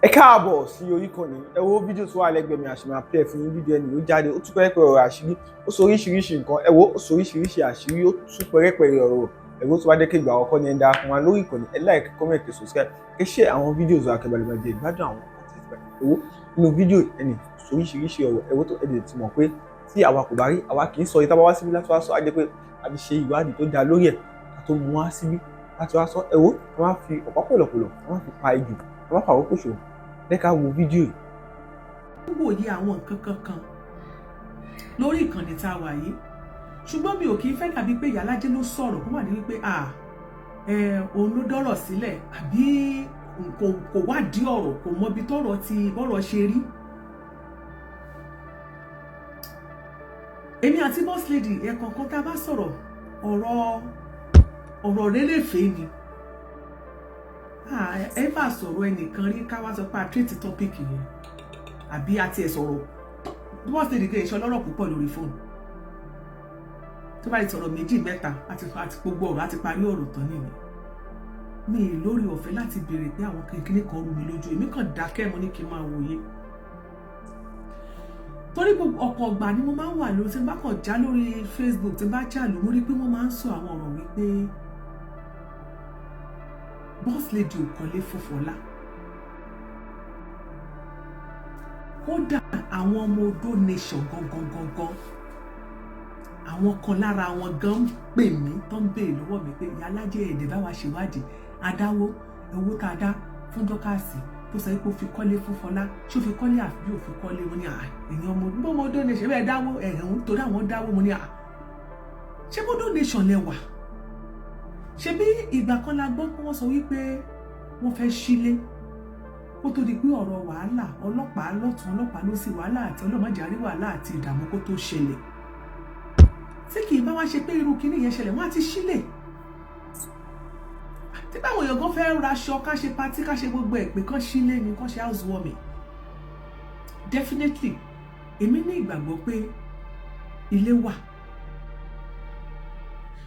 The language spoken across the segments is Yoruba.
Ẹ káàbọ̀ sí orí ìkànnì. Ẹ wo fídíò tó wà lẹ́gbẹ̀ẹ́ mi, àṣì máa play fún yín. Fídíò ẹni ó jáde, ó tú pẹ́rẹ́pẹ́rẹ́ ọ̀rọ̀ àṣírí, ó sọ oríṣiríṣi nǹkan. Ẹ wo, ó sọ oríṣiríṣi àṣírí, ó tú pẹ́rẹ́pẹ́rẹ́ ọ̀rọ̀. Ẹ wo, tó bá jẹ́ kí ìgbà àkọ́kọ́ ní ẹ ń darapọ̀ mọ́ lórí ìkànnì, ẹ like, comment, subscribe, ẹ share àwọn fídíò wa kẹ́ bá lè máa jẹ ìgbádùn àwọn content báyìí. Ẹ wo nínú fídíò, ẹni sọ oríṣiríṣi ọ̀rọ̀. Ẹ wo, tó ẹ lè ti mọ̀ pé tí àwa kò bá rí, àwa kì í sọ. Ìta bá wá síbí láti wá sọ, á jẹ́ pé a ti ṣe ìwádìí tó dáa lórí ẹ̀ ká tó mú wá síbí láti wá sọ. Ẹ wo, ká má fi ọ̀pá pọ̀lọ̀pọ̀lọ̀, ká má fi pa ejò, ká má fà àkókò ṣòfò, jẹ́ ká wo fídíò yìí. Ń wòye àwọn nǹkan kankan lórí ìkànnì tá a wà yìí, ṣùgbọ́n mi ò kì í fẹ́ dàbí pé Ìyálájé ló sọ̀rọ̀, kó wà ní wípé òun ló dọ́rọ̀ sílẹ̀ àbí kò wádìí ọ̀rọ̀, kò mọbi tọ́rọ̀ ti bọ́rọ̀ ṣe rí. Èmi àti boss lady, ẹ̀ẹ̀kọ̀ọ̀kan tá a bá sọ̀rọ̀, ọ̀rọ̀ rérèfé ni. Ẹ bá sọ̀rọ̀ ẹnìkan rí, ká wá sọ pé a treat topic yẹn àbí a tiẹ̀ sọ̀rọ̀. Boss lady kì í ṣe ọlọ́rọ̀ púpọ̀ lórí fóònù. Tó bá ti sọ̀rọ̀ méjì mẹ́ta àti gbogbo ọ̀rọ̀ àti parí ọ̀rọ̀ tán nìyẹn. Mi ì lórí ọ̀fẹ́ láti béèrè pé àwọn kékeré kan rú mi lójú. Èmi kàn dákẹ́, mo ní kí n máa wòye, torí gbogbo ọ̀pọ̀ ọgbà ni mo máa ń wà lórí, tí n bá kàn já lórí Facebook, tí n bá já lò, mo rí pé wọ́n máa ń sọ àwọn ọ̀rọ̀ wípé boss lady ò kọ́lé fún Fọlá. Kódà àwọn ọmọ Odo Nation gangan gangan, àwọn kan lára wọn gan ń pè mí, tó ń béèrè lọ́wọ́ mi pé Ìyálájé, èdè bá wa ṣèwádìí adáwó owó tá a dá fún Dọ́kàsì tó sọ pé ó fi kọ́lé fún Fọlá, ṣó fi kọ́lé àbí ò fi kọ́lé? Mo ní èèyàn ọmọ ọmọ Odo Nation bẹ́ẹ̀ dáwó ẹ̀hún torí àwọn dáwó. Mo ní ṣé Odo Nation lẹ wà? Ṣé bí ìgbà kan la gbọ́ pé wọ́n sọ wípé wọ́n fẹ́ sílé, kó tó di pé ọ̀rọ̀ wàhálà ọlọ́pàá lọ́tún, ọlọ́pàá ló sì, wàhálà àti ọlọ́mọdéarí, wàhálà àti ìdààmú kó tó ṣẹlẹ̀. Tí kì í bá wá ṣe pé irú kinní yẹn ṣẹlẹ̀, wọ́n á ti sílẹ̀. Tí báwọn èèyàn gan fẹ́ raṣọ, ká ṣe patí, ká ṣe gbogbo ẹ̀, pé kán sílé ni, kán ṣe housewarming. Definitely, èmi ní ìgbàgbọ́ pé ilé wà,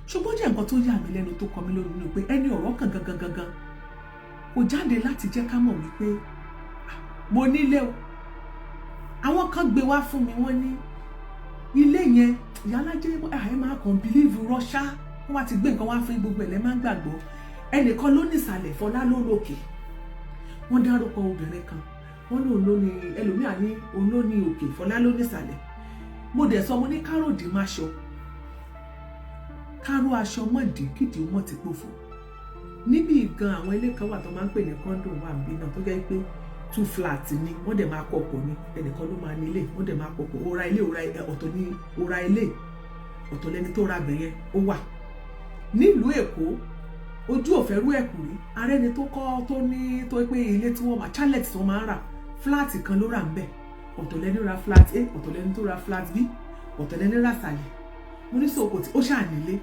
ṣùgbọ́n jẹ́ nǹkan tó yà mí lẹ́nu, tó kọ mí lónìí nínú pé ẹni ọ̀rọ̀ kan gangan gangan kò jáde láti jẹ́ ká mọ̀ wípé mo nílé o. Àwọn kan gbé wá fún mi, wọ́n ní ilé yẹn, Ìyálájé, ẹ máa kàn believe rọ́ṣá. Wọ́n wá ti gbé nǹkan wá fún gbogbo ẹ̀ lẹ́ máa ń gbàgbọ́. Ẹnìkan ló ní ìsàlẹ̀, Fọlá ló lókè. Wọ́n dárúkọ obìnrin kan, wọ́n lóun ló ní, ẹlòmíà ní òun ló ní òkè, Fọlá ló ní ìsàlẹ̀. Mo dẹ̀ sọ, mo ní káròdì má ṣọ káró aṣọ mọ̀dí kídìí mọ̀ ti pòfò. Níbi gan, àwọn ilé kan wà tó máa ń pè ní condo wà níbí náà, tó jẹ́ pé two flat ni, wọ́n dẹ̀ máa kọ̀pọ̀ ni. Ẹnìkan ló máa nílé, wọ́n dẹ̀ máa kọ̀pọ̀. Ó ra ilé, ó ra ọ̀tọ̀ ní, ó ra ilé ọ̀tọ̀, lẹni tó ra bẹ̀yẹn. Ó wà nílùú Èkó, ojú òfẹ́ rú ẹ̀kú rí. Arẹ́ni tó kọ́ tó ní tó pé ilé tí wọ́n máa chalet tí wọ́n máa ń rà, flat kan ló rà ń bẹ̀. Ọ̀tọ̀ lẹni ra flat A, ọ̀tọ̀ lẹni tó ra flat B, ọ̀tọ̀ lẹni rà sàlẹ̀. Mo ní sòkò tí ó ṣáà nílé.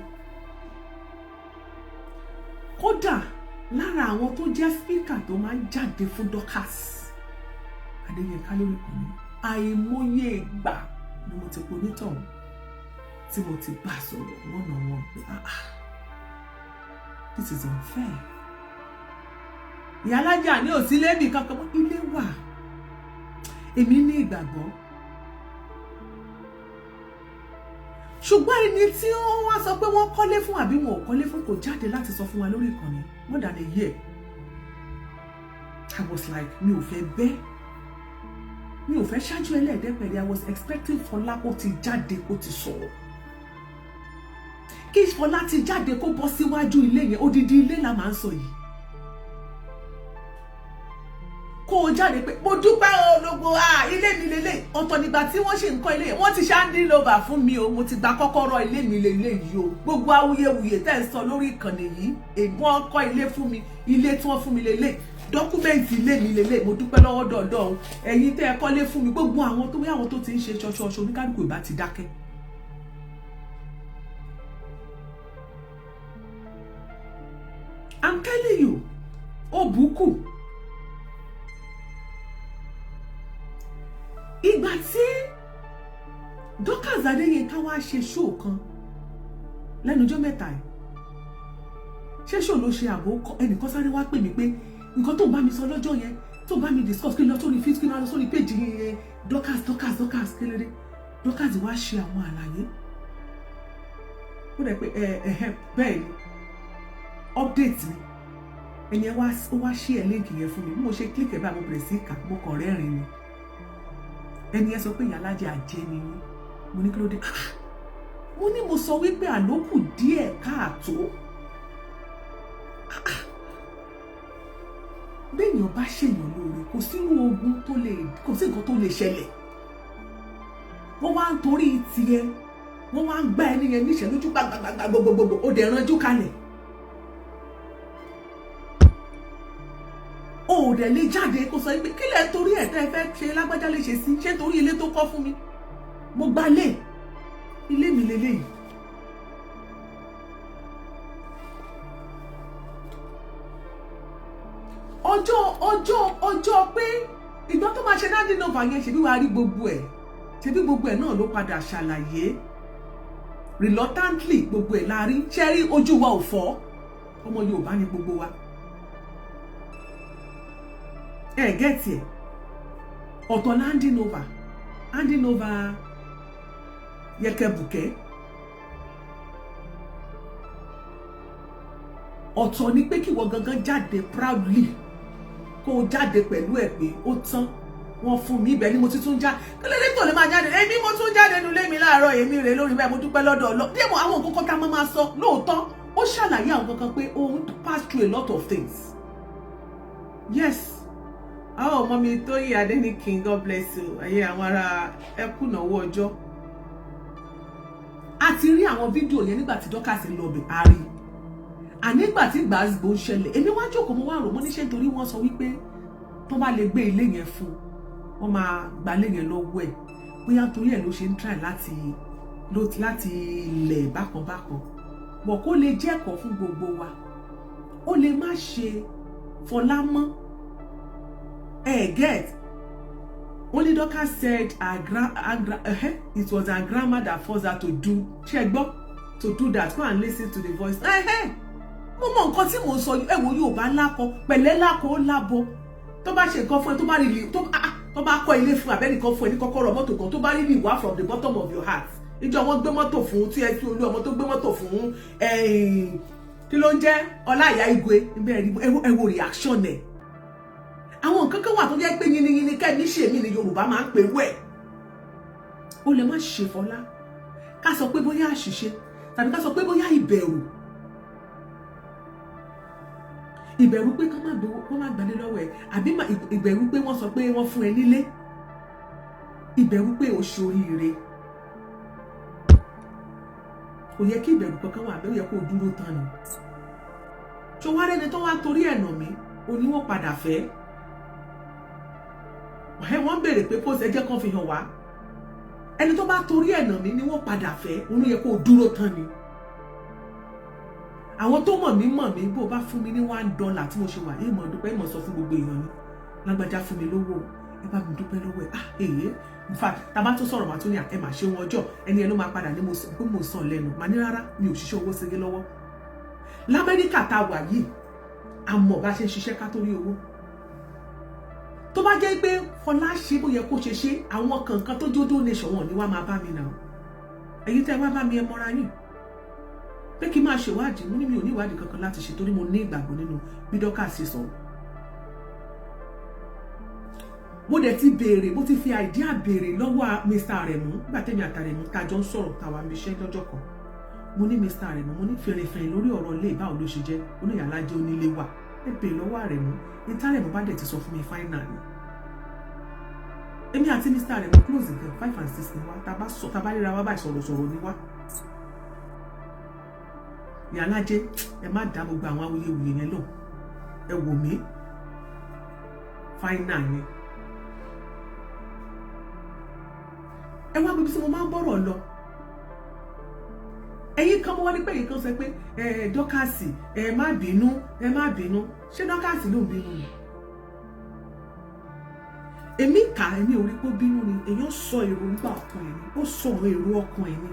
Kódà lára àwọn tó jẹ́ speaker tó máa ń jáde fún Dorcas Adéyínká lórí ìkànnì, àìmọye ìgbà ni mo ti pe onítọ̀hún, tí mo ti bá sọ̀rọ̀ one on one pé ah, this is unfair. Ìyálájà ní òsínlẹ̀ kankan mọ́, ilé wà. Èmi ní ìgbàgbọ́, ṣùgbọ́n ẹni tí wọ́n wá sọ pé wọ́n kọ́lé fún àbí wọn ò kọ́lé fún kò jáde láti sọ fún wa lórí ìkànnì more than a year. I was like, mi ò fẹ́ bẹ́, mi ò fẹ́ ṣáájú ẹlẹ́ẹ̀dẹ́pẹ̀rẹ́. I was expecting Fọlá kó ti jáde, kó ti sọ̀rọ̀, kí Fọlá ti jáde, kó bọ́ síwájú ilé yẹn. Odidi ilé la máa ń sọ yìí. Kó o jáde pé mo dúpẹ́ ológo, ilé mi lélẹ̀. Ọ̀tọ̀ nígbà tí wọ́n ṣe ń kọ́ ilé yẹn, wọ́n ti ṣe handing over fún mi o, mo ti gba kọ́kọ́rọ́ ilé mi lélẹ̀ yìí o. Gbogbo awuyewuye tẹ́ ń sọ lórí ìkànnì yìí, wọ́n kọ́ ilé fún mi, ilé tí wọ́n fún mi lélẹ̀, document ilé mi lélẹ̀, mo dúpẹ́ lọ́wọ́ dọ̀dọ̀ o, ẹ̀yin tẹ́ ẹ kọ́lé fún mi. Gbogbo àwọn tó àwọn tó ti ń ṣe ṣọṣọṣọ, oníkálukú ìbá ti dákẹ́. I'm telling you, ó bùkù. Ìgbà tí Dorcas Adéyínká wá ṣe ṣóò kan lẹ́nu ọjọ́ mẹ́ta yìí, ṣé ṣóò ló ṣe àbò, ẹnìkan sáré wá pè mí pé nǹkan tó ń bá mi sọ lọ́jọ́ yẹn. Tó bá mi discuss, kí n lọ sórí feed, kí n lọ sórí page Dorcas, Dorcas, Dorcas. Kí ló dé? Dorcas wá ṣe àwọn àlàyé. Ó dẹ̀ pé ẹ ẹ bẹ́ẹ̀ ni, update mi. Ẹni ẹ wá, ó wá share link yẹn fún mi. Bí mo ṣe click ẹ báyìí, mo bẹ̀rẹ̀ sí kà, mo kàn rẹ́rìn ni. Ẹni ẹ sọ pé ìyálájẹ àjẹ́ ni mí. Mo ní kí ló dé? Mo ní mo sọ wípé àlókù díẹ̀ káàtó. Béèyàn bá ṣèyàn lóore, kò sírú ogun tó lè, kò sí nǹkan tó lè ṣẹlẹ̀. Wọ́n wá ń torí tiẹ̀, wọ́n wá ń gbá ẹni yẹn níṣẹ́ lójú gbàgbàgbà gbogbogbò, ó dẹ̀ ranjú kalẹ̀. O ò dẹ̀ lè jáde kó sọ pé kí lẹ̀ ń torí ẹ̀ tẹ́ ẹ fẹ́ ṣe lágbájá lè ṣe sí. Ṣé torí ilé tó kọ́ fún mi? Mo gbalé, ilé mi lélẹ́yìí. Ọjọ́ pé ìgbà tó máa ṣe handing over yẹn, ṣebí wàá rí gbogbo ẹ̀, ṣebí gbogbo ẹ̀ náà ló padà ṣàlàyé reluctantly. Gbogbo ẹ̀ la rí. Ṣe rí, ojú wa ò fọ́, ọmọ Yorùbá ni gbogbo wa. Ẹ get ẹ̀. Ọ̀tọ̀ la handing over, handing over yẹkẹbùkẹ́. Ọ̀tọ̀ ni pé kí wọ́n gangan jáde proudly, kó o jáde pẹ̀lú ẹ̀ pé ó tán, wọ́n fún mi. Ibẹ̀ ni mo ti tún já. Kí ló dé tó lè máa jáde? Èmi mo tún jáde nulẹ̀ mi láàárọ̀, èmi rè lórí bẹ́ẹ̀. Mo dúpẹ́ lọ́dọ̀ ọlọ́ díẹ̀ mọ́. Àwọn nǹkan kan tá a máa sọ lóòótọ́, ó ṣàlàyé àwọn kankan pé òun pass through a lot of things. Yes, àwọn ọmọ mi Tóyìn Adéníkìn, God bless you. Ẹ̀yẹ àwọn ará ẹkùnàwó ọjọ́, a ti rí àwọn fídíò yẹn nígbà tí Dorcas ń lọ bẹ̀, a rí ànígbà tí gbàgbó ń ṣẹlẹ̀. Èmi wá jókòó, mo wá rò, mo ní ṣé nítorí wọ́n sọ wípé tó bá lè gbé ilé yẹn fún, wọ́n máa gba ilé yẹn lọ́wọ́ ẹ̀, bóyá torí ẹ̀ ló ṣe ń try láti lẹ̀ bákan bákan bọ̀, kó lè jẹ́ ẹ̀kọ́ fún gbogbo wa. Ó lè má ṣe Fọlá mọ́. Ẹ get. Only Dorcas said it was her grandma that forced her to do, ṣe gbọ́, to do that. Go and listen to the voice. Mo mọ nǹkan tí mò ń sọ. Ẹ wo, Yorùbá lákọ pẹ̀lẹ́, lákọ ó lábọ. Tó bá ṣe nǹkan fún ẹ, tó bá rí tó bá kọ́ ilé fún abẹ́nìkan, fún ẹ ní kọ́kọ́rọ́ mọ́tò kan, tó bá rí wá from the bottom of your heart. Ìjọ wọn gbé mọ́tò fún tí ẹ tí olú ọmọ tó gbé mọ́tò fún, kí ló ń jẹ́, Ọláìyá Igwe. Ẹ wo reaction ẹ̀. Àwọn nǹkan kan wà tó jẹ́ pé yiniyini kẹ́mi ṣèmí ni Yorùbá máa ń pèrú ẹ̀. Ó lè má ṣe Fọlá, ká sọ pé bóyá àṣìṣe, tàbí ká sọ pé bóyá ìbẹ̀rù pé kán má gbowó, kán má gbalé lọ́wọ́ ẹ̀, àbí ìbẹ̀rù pé wọ́n sọ pé wọ́n fún ẹ nílé, ìbẹ̀rù pé o ṣoríire. Kò yẹ kí ìbẹ̀rù kankan wà bẹ́ẹ̀. Ó yẹ kó o dúró tán ni. Ṣé wàá rẹ́ni tó wá torí ẹ̀ nà mí oníwọ̀n padà fẹ́ ẹ? Wọ́n béèrè pé post ẹjẹ́ kan fi hàn wá. Ẹni tó bá torí ẹ̀ nà mí ni wọ́n padà fẹ́. Òun yẹ kó o dúró tán ni. Àwọn tó mọ̀ mí mọ̀ mí. Bó o bá fún mi ní $1 tí mo ṣe wà, èèmọ̀ dúpẹ́, èèmọ̀ sọ fún gbogbo èèyàn ni, lágbájá fún mi lówó, ẹ bá mi dúpẹ́ lọ́wọ́ ẹ̀. Ah, èyí, in fact, tá a bá tún sọ̀rọ̀, màá tún ní ẹ mà ṣe wọn ọjọ́. Ẹni ẹ ló máa padà ní mo sọ pé mo sàn lẹ́nu. Màá ní rárá, mi ò ṣiṣẹ́ owó ṣeré lọ́wọ́. Lamẹ́ríkà tá a wà yìí, a mọ̀ bá ṣe ń ṣiṣẹ́ ká tó rí owó. Tó bá jẹ́ pé Fọlá ṣe bó yẹ kó ṣe ṣe, àwọn kankan tó jódó nation wọn ni wá máa bá mi nà. Ẹ̀yin tẹ́ ẹ wá bá mi, ẹ mọ́ra yín pé kí n máa ṣèwádìí. Mo ní mi ò ní ìwádìí kankan láti ṣe, torí mo ní ìgbàgbọ́ nínú bí Dorcas ṣe sọ̀rọ̀. Mo dẹ̀ ti béèrè, mo ti fi idea béèrè lọ́wọ́ Mr. Aremu nígbà tẹ́mi àtàrẹ̀mú tá a jọ ń sọ̀rọ̀, táwa ń bíṣẹ́ lọ́jọ́ kan. Mo ní, "Mr. Aremu," mo ní, "fèrèfèrè lórí ọ̀rọ̀ ilé, báwo ló ṣe jẹ́?" Oníyàlájẹ́ onílé wà. Ẹ béèrè lọ́wọ́ Aremu ní tàrẹ̀mú bá dẹ̀ ti sọ fún mi, final ni. Èmi àti Mr. Aremu close gan, 5 and 6 ni wá. Tá a bá ríra wá báyìí, sọ̀rọ̀sọ̀rọ̀ ni wá. Ìyálájẹ́, ẹ má dá gbogbo àwọn awuyewuye yẹn lọ. Ẹ wò mí, final ni. Ẹ wá bíbí tí mo máa ń bọ̀rọ̀ lọ. Ẹ̀yin kan, mo wá ní pé ẹ̀yin kan sọ pé ẹ Dorcas, ẹ má bínú, ẹ má bínú. Ṣé Dorcas ló ń bínú ni? Èmi kà, èmi ò rí pé ó bínú ni. Èèyàn sọ èròǹgbà ọkàn ẹ̀ ni, ó sọ èrò ọkàn ẹ̀ ni.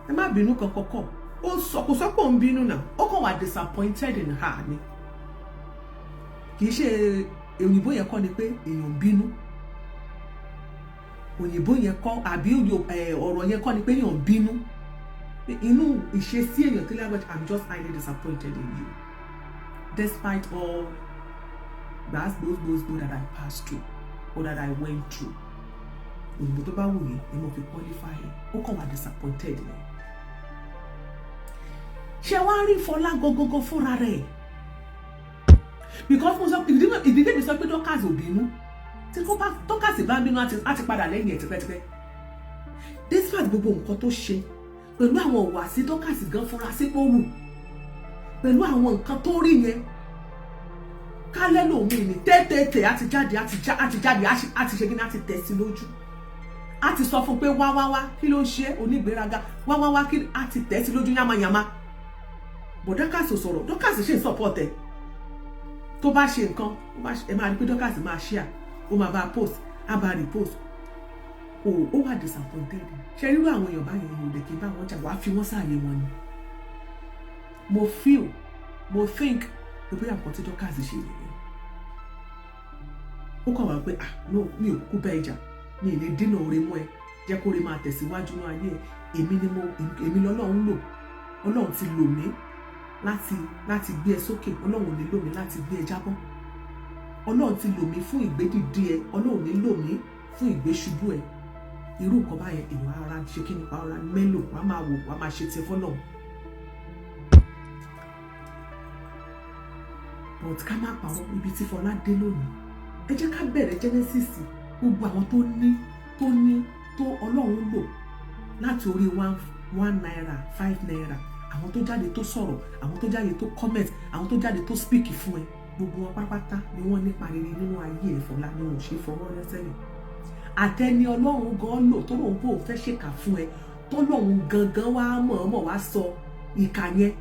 Ẹ má bínú kankan kọ ó sọ, kò sọ pé òun bínú náà, ó kàn wà disappointed in her ni. Kì í ṣe òyìnbó yẹn kọ́ ni pé èèyàn ń bínú. Òyìnbó yẹn kọ́, àbí ọ̀rọ̀ yẹn kọ́ ni pé èèyàn ń bínú. Inú ìṣesí èèyàn tí lágbàjá, "I'm just highly disappointed in you despite all gbàgbógbògbò that I passed through or that I went through." Òyìnbó tó bá wù yín ni mo fi qualify ẹ. Ó kàn wá disappointed ni. Ṣé wàá rí Fọlá gangan fúnra rẹ̀? Because mo sọ ìdílé mi sọ pé Dorcas ò bínú. Tí kò bá Dorcas bá bínú, á ti padà lẹ́yìn ẹ̀ tipẹ́tipẹ́. Despite gbogbo nǹkan tó ṣe, pẹ̀lú àwọn ìwà sí Dorcas gan fúnra sí pé ó wù, pẹ̀lú àwọn nǹkan tó rí yẹn, kálẹ̀ lòun ní tètè á ti jáde, á ti jáde, á ti ṣe kí ni, á ti tẹ̀ sí lójú, á ti sọ fún un pé, "Wá, wá, wá, kí ló ń ṣe onígbéraga? Wá, wá, wá." Kí á ti tẹ̀ sí lójú yánmayànmá. But Dorcas ò sọ̀rọ̀. Dorcas ṣe ń support ẹ̀. Tó bá ṣe nǹkan, ẹ máa rí pé Dorcas máa share, ó máa bá post, á bá repost. O ó wà disappointed. Ṣe irú àwọn èèyàn báyìí, èèyàn ò lè kí n bá wọn jà, wàá fi wọ́n sáàyè wọn ni. Mo feel, mo think pé bóyá nǹkan tí Dorcas ṣe nìyẹn. Ó kàn wá pé, "Ah no, mi ò kúkú bá ìjà, mi ì lè dínà oore mọ́ ẹ, jẹ́ kó rí máa tẹ̀síwájú ní ayé ẹ. Èmi ni mo, èmi lọ́lọ́run lò. Ọlọ́run ti lò mí láti gbé ẹ sókè. Ọlọ́run ò ní lò mí láti gbé ẹ jábọ́. Ọlọ́run ti lò mí fún ìgbédìde ẹ, Ọlọ́run ò ní lò mí fún ìgbéṣubú ẹ." Irú nǹkan báyẹn, èèyàn ara ṣe kí ni, ara mélòó, wàá máa wò, wàá máa ṣe tiẹ̀ fọlọ́run. But ká má parọ́, ibi tí Fọlá dé lónìí, ẹ jẹ́ ká bẹ̀rẹ̀ Genesis. Gbogbo àwọn tó ní tó Ọlọ́run lò láti orí ₦1, ₦5, àwọn tó jáde tó sọ̀rọ̀, àwọn tó jáde tó comment, àwọn tó jáde tó speak fún ẹ, gbogbo wọn pátápátá ni wọ́n nípa rere nínú ayé ẹ̀. Fọlá ni wọn ò ṣe fọwọ́ rẹ́ sẹ́yìn. Àtẹni Ọlọ́run gan lò tó lóun bò fẹ́ ṣèkà fún ẹ, tó lóun gangan wá mọ̀ọ́mọ̀ wá sọ ìkà yẹn,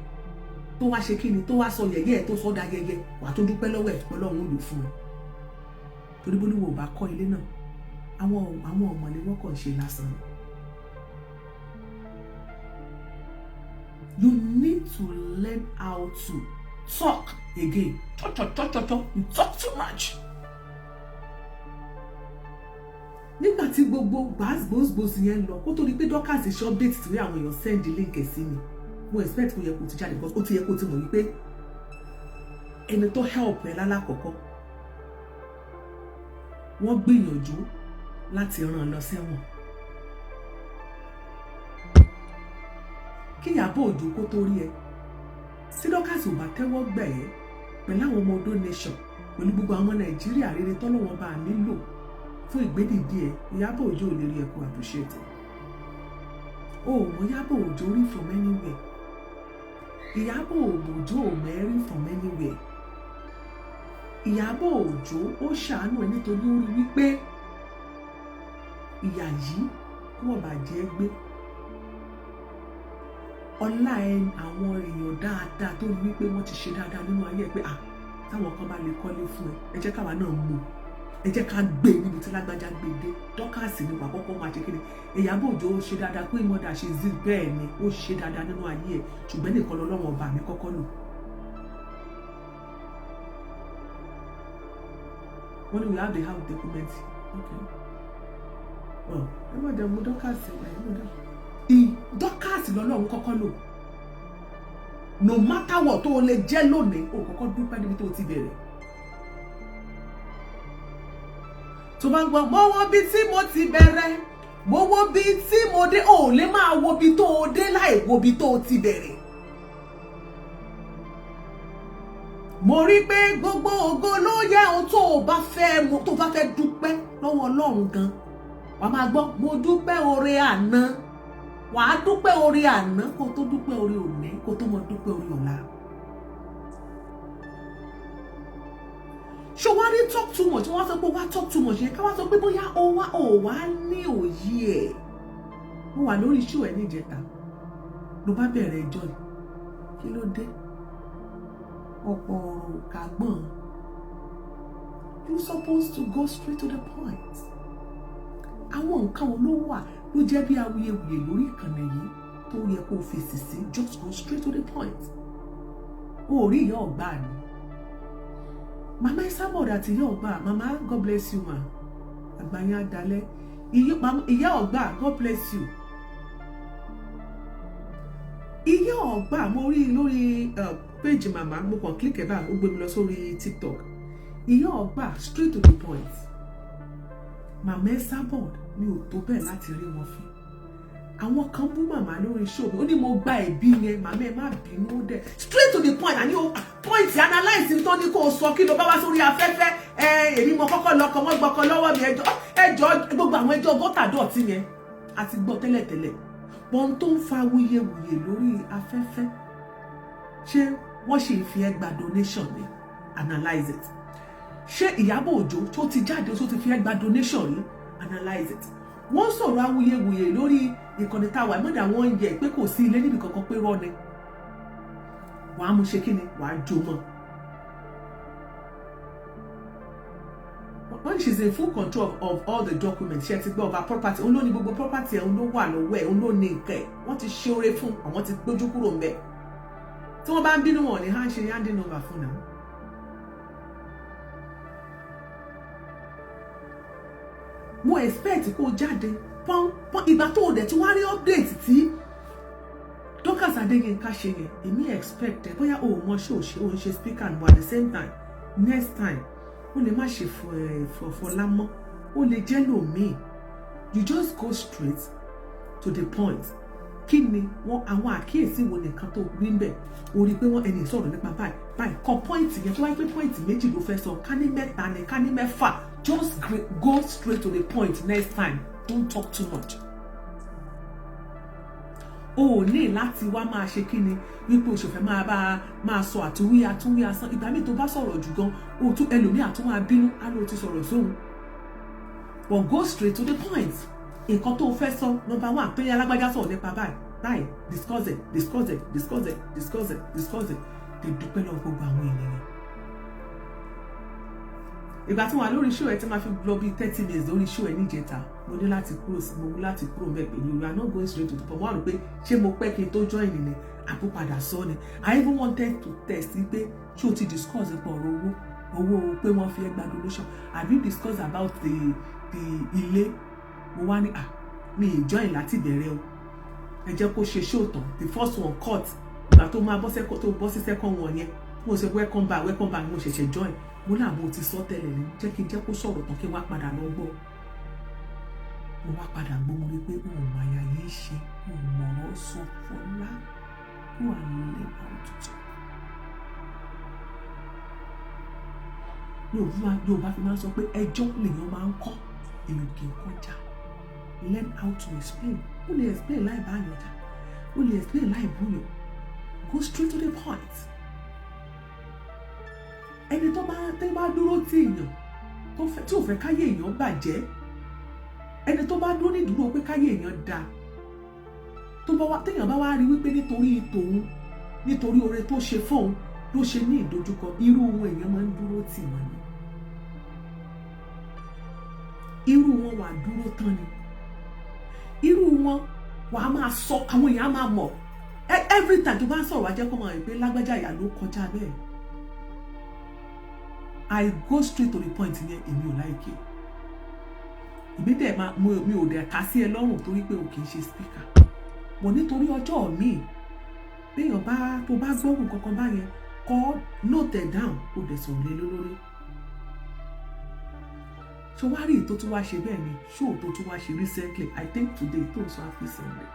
tó wá ṣe kíni, tó wá sọ yẹ̀yẹ́ ẹ̀, tó sọ dá yẹyẹ, wà tó dúpẹ́ lọ́wọ́ ẹ̀, Ọlọ́run lò fún ẹ. Torí bó níwò bá kọ́ ilé náà, àwọn ọ̀mọ̀lé wọn kàn ṣe lásán ni. You need to learn how to talk again. Talk, talk, talk, talk, talk. You talk too much. Nígbà tí gbogbo gbàgbósgbòs yẹn lọ, kó tó di pé Dorcas ṣe update tí àwọn èèyàn send link ẹ̀ sí mi, mo expect kó yẹ kó ti jáde, because ó ti yẹ kó ti mọ̀ wípé ẹni tó help ẹ lálákọ̀ọ́kọ́, wọ́n gbìyànjú láti rán an lọ sẹ́wọ̀n. Kí Ìyábọ̀ Òjó kó tó rí ẹ, tí Dorcas ò bá tẹ́wọ́ gbẹ̀ ẹ́ pẹ̀lú àwọn ọmọ Odo Nation, pẹ̀lú gbogbo àwọn Nàìjíríà rere tọ́lọ́wọ́n bá mi lò fún ìgbédìde ẹ, Ìyábọ̀ Òjó ò lè rí ẹ kó appreciate ẹ. O ò mọ Ìyábọ̀ Òjó rí from anywhere. Ìyábọ̀ Òjó ò mẹ́rí from anywhere. Ìyábọ̀ Òjó ó ṣàánú ẹ nítorí ó rí wípé ìyà yìí kó wọ́n bàjẹ́ gbé ọlá ẹ. Àwọn èèyàn dáadáa tó rí wípé wọ́n ti ṣe dáadáa nínú ayé ẹ, pé à táwọn kan bá lè kọ́lé fún ẹ, ẹ jẹ́ káwa náà mú, ẹ jẹ́ ká gbé níbi tí lágbájá gbé dé. Dorcas ni wà kọ́kọ́ máa ṣe kí ni. Ìyábọ̀ Òjó ó ṣe dáadáa pé ìmọ̀dà ṣe zí bẹ́ẹ̀ ni, ó ṣe dáadáa nínú ayé ẹ, ṣùgbọ́n nìkan lọ́lọ́wọ́n ọba mi kọ́kọ́ lò. Wọ́n ní we have the house document. Okay, well, ẹ má dẹ̀ mú Dorcas, ẹ má dẹ̀ Dorcas lọ́lọ́run kọ́kọ́ lò. No matter what tó o lè jẹ́ lónìí, o kọ́kọ́ dúpẹ́ níbi tó o ti bẹ̀rẹ̀. Tó bá ń gbọ́, mo wo bí tí mo ti bẹ̀rẹ̀, mo wo bí tí mo dé, o ò lè máa wo bí tó o dé láì wo bí tó o ti bẹ̀rẹ̀. Mo rí pé gbogbo ògo ló yẹ ohun tó o bá fẹ́, tó o bá fẹ́ dúpẹ́ lọ́wọ́ Ọlọ́run gan, wàá máa gbọ́, "Mo dúpẹ́ oore àná." Wàá dúpẹ́ oore àná kó tó dúpẹ́ oore òní, kó tó mọ dúpẹ́ oore ọ̀la. Ṣé wàá rí talk too much? Wọ́n sọ pé wá talk too much yẹn, ká wá sọ pé bóyá ó wá ó wá ní òye ẹ̀. Mo wà lórí show ẹ̀ níjẹta, ló bá bẹ̀rẹ̀ ẹjọ́ yìí. Kí ló dé? Ọ̀pọ̀ ọ̀rọ̀ kàgbọ́n. You supposed to go straight to the point. Àwọn nǹkan wo ló wà ló jẹ́ bí awuyewuye lórí ìkànnì yìí tó yẹ kó o fèsì sí? Just go straight to the point. O ò rí ìyá ọ̀gbá ni. Mama Esabod àti ìyá ọgbà, mama, God bless you ma, àgbáyé adalẹ. Ìyá ọgbà, God bless you. Ìyá ọgbà, mo rí lórí page màmá, mo kàn click ẹ̀ báyìí, ó gbé mi lọ sórí TikTok. Ìyá ọgbà, straight to the point. Màmá Esabod, mi ò tó bẹ́ẹ̀ láti rí wọn fún. Àwọn kan bú màmá lórí show mi, ó ní mo gba ẹ̀bí yẹn. Màmá, ẹ má bínú. Ó dẹ̀ straight to the point. Àní o point, analyse tó ní kó o sọ. Kí ló bá wá sórí afẹ́fẹ́? Ẹ èmi mo kọ́kọ́ lọ́kọ, wọ́n gbọ́kọ lọ́wọ́ mi. Ẹjọ́ ẹjọ́, gbogbo àwọn ẹjọ́ gọ́tà dọ̀tí yẹn àti gbọ́ tẹ́lẹ̀tẹ́lẹ̀. Pọ́n tó ń fa wuyewuye lórí afẹ́fẹ́, ṣé wọ́n ṣì ń fi ẹ́ gba donation ni? Analyse it. Ṣé Ìyábọ̀ Òjó tó ti jáde tó ti fi ẹ́ gba donation rí? Analyse it. Wọ́n sọ̀rọ̀ awuyewuye lórí ìkànnì táwa mọ́dà, wọ́n ń yẹ pé kò sí ilé níbi kankan, pé rọ́ ni. Wàá mú ṣe kí ni, wàá jó mọ́. When she's in full control of all the documents, ṣe ti gbọ́ ọba property, òun ló ní gbogbo property ẹ̀, òun ló wà lọ́wọ́ ẹ̀, òun ló ní nǹkan ẹ̀. Wọ́n ti ṣe oore fún àwọn, ti gbójú kúrò ń bẹ̀. Tí wọ́n bá ń bínú, wọn ní hàn ṣe handing over fún náà. Mo expect kó jáde pọ́n pọ́n. Ìgbà tó o dẹ̀ tí wọ́n á rí update tí Dorcas Adéyínká ṣe yẹn, èmi expect ẹ, bóyá o ò mọ ṣé o ṣe o ń ṣe speaker, but at the same time, next time, o lè má ṣe Fọlá mọ́, o lè jẹ́ lòmíì. You just go straight to the point. Kí ni wọ́n, àwọn àkíyèsí wo nìkan tó rí ń bẹ̀? O rí i pé wọ́n ẹni sọ̀rọ̀ nípa báyìí báyìí, kọ point yẹn. Tó wáyé pé point méjì ló fẹ́ sọ, ká ní mẹ́ta ni, ká ní mẹ́fà, just go straight to the point next time. Don't talk too much. O ò ní láti wá máa ṣe kí ni wípé o ṣòfẹ́ máa bá a máa sọ àtúwí àtúwí asán. Ìgbà míì tó bá sọ̀rọ̀ jù gan, o tún ẹlòmíì àtún máa bínú, á lóò ti sọ̀rọ̀ sóhun. But go straight to the point. Nǹkan tó o fẹ́ sọ, number one, pé alágbájá sọ̀rọ̀ nípa báyìí báyìí, discuss it, discuss it, discuss it, discuss it, discuss it. Lè dúpẹ́ lọ́wọ́ gbogbo àwọn ènìyàn. Ìgbà tí wọ́n wà lórí show ẹ, tí máa fi lọ bíi 30 minutes lórí show ẹ níjẹta, mo ní láti kúrò sí, mo ní láti kúrò mbẹ pẹ̀lú. You are not going straight to the point. Mo wà rò pé ṣé mo pẹ́ kí n tó join ni, àbúpadà sọ ni. I even wanted to test pé ṣé o ti discuss nípa ọ̀rọ̀ owó, owó pé wọ́n fi ẹ́ gba donation? Have you discussed about the ilé? Mo wá ní, ah, mi ì join láti bẹ̀rẹ̀ o, ẹ jẹ́ kó ṣe show tán. The first one cut. Ìgbà tó máa bọ́ sẹ́kọ̀, tó bọ́ sí second one yẹn, mo ṣe welcome back, welcome back, mo ṣẹ̀ṣẹ̀ join. Mo ní àbò ti sọ tẹ́lẹ̀ ní jẹ́ kí n jẹ́ kó sọ̀rọ̀ tán, kí n wá padà lọ gbọ́. Mo wá padà gbọ́, mo rí pé òun àyà yìí ṣe òun mọ̀rọ̀ sọ. Fọlá wà lẹ́bàá òtútù. Yorùbá fi máa ń sọ pé ẹjọ́ lèèyàn máa ń kọ́, èèyàn kì í kọjá. Learn how to explain. Ó lè explain láì bá yàn jà, ó lè explain láì búyàn. Go straight to the point. Ẹni tó bá tẹ́ bá dúró tí èèyàn tó fẹ́, tí ò fẹ́ káyé èèyàn bàjẹ́, ẹni tó bá dúró ní ìdúró pé káyé èèyàn da, tó bá wá, téèyàn bá wá rí wípé nítorí tòun, nítorí oore tó ṣe fóun ló ṣe ní ìdojúkọ, irú wọn, èèyàn máa ń dúró tì wọ́n ni. Irú wọn wà dúró tán ni. Irú wọn wà á máa sọ, àwọn èèyàn á máa mọ̀. Every time tó bá ń sọ̀rọ̀, wá jẹ́ kó máa rí pé lágbájá ìyá ló kọjá bẹ́ẹ̀. I go straight to the point yẹn, èmi ò like ẹ̀. Èmi dẹ̀ máa mo mi ò dẹ̀ ká sí ẹ lọ́rùn torí pé o kì í ṣe speaker bọ̀, nítorí ọjọ́ míì, béèyàn bá tó bá gbọ́rùn kankan báyẹn, kọ́ note ẹ̀ down, kó dẹ̀ sọ̀rọ̀ lé lórí. Ṣé wá rí tó tún wá ṣe bẹ́ẹ̀ ni ṣó tó tún wá ṣe recently, I think today, tó ń sọ happy Sunday.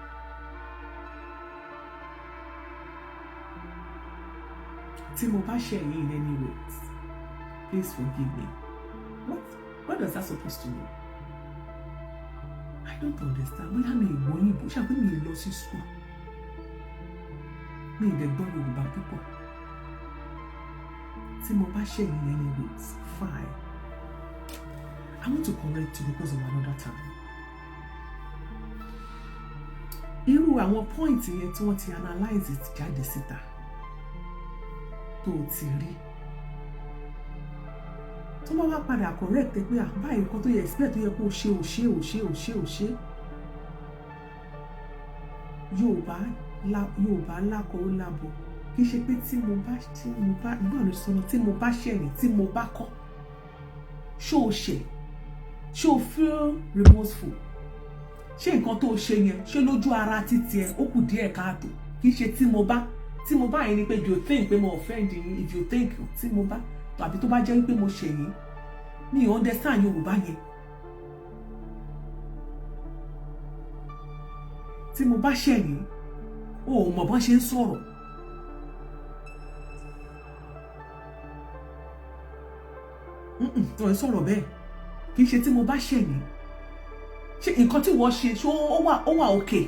Tí mo bá ṣe yín in any way, please forgive me. What does that supposed to mean? I don't understand. Bóyá mi ì gbóyìnbó, ṣáà pé mi ì lọ sí school, mi ì dẹ̀ gbọ́ Yorùbá púpọ̀. Tí mo bá ṣe yín in any way, fine. I want to correct you because of another time. Irú àwọn point yẹn tí wọ́n ti analyse ti jáde síta tó o ti rí, tó bá wá padà correct ẹ pé à báyìí, nǹkan tó yẹ expect, tó yẹ kó o ṣe, ò ṣe, ò ṣe, ò ṣe, ò ṣe. Yorùbá, Yorùbá lákọ ó lábo, Kì í ṣe pé tí mo bá gbọ́dọ̀ ló sọ̀rọ̀, tí mo bá ṣẹ̀yìn, tí mo bá kọ́. Ṣó o ṣẹ̀? Ṣó o feel remorseful? Ṣé nǹkan tó o ṣe yẹn, ṣé lójú ara títí ẹ ó kù díẹ̀ káàtó? Kì í ṣe tí mo bá. Tí mo bá yẹn ni pé if you think pé mo offend yín, if you think tí mo bá, tàbí tó bá jẹ́ wípé mo ṣẹ̀yìn. Mi ò understand Yorùbá yẹn. Tí mo bá ṣẹ̀yìn, o ò mọ̀ bọ́n ṣe ń sọ̀rọ̀. Wọ́n ń sọ̀rọ̀ bẹ́ẹ̀. Kì í ṣe tí mo bá ṣẹ̀yìn. Ṣé nǹkan tí wọ́n ṣe, ṣé ó wà okay?